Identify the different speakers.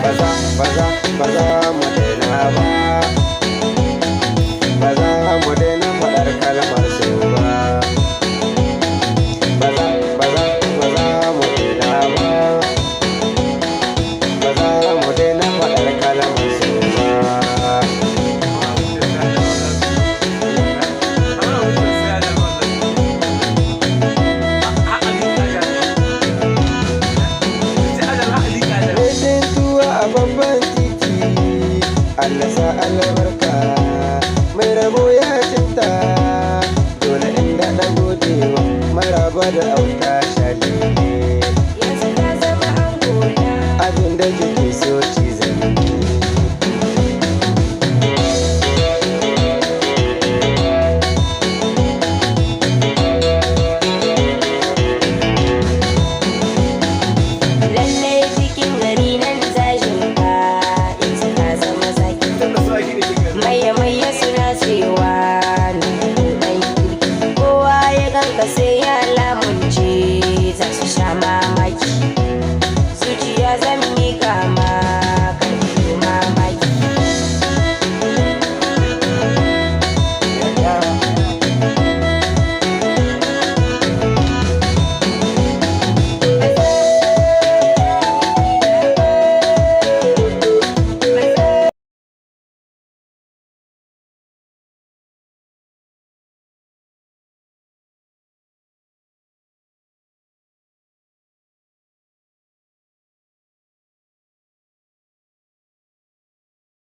Speaker 1: Ba za, ba za, ba za mu daina ba. Ba za mu daina faɗar kalmar so ba. Ba za, ba za, ba za mu daina ba. Ba za mu daina faɗar kalmar so ba. Rashin tuwa a babban titi, Allah sa albarka, mai rabo ya cinta, dole in daɗa godewa, maraba da auta shalele.
Speaker 2: Yanzu ka zama angona.
Speaker 1: Abin da kike so shi zan yi.
Speaker 2: Lallai cikin gari nan tashin ka, yanzu ka zama zaki. Maye maye suna cewa ni ɗan kirki. Kowa ya ganka sai ya lamunce, za su sha mamaki. Zuciya zan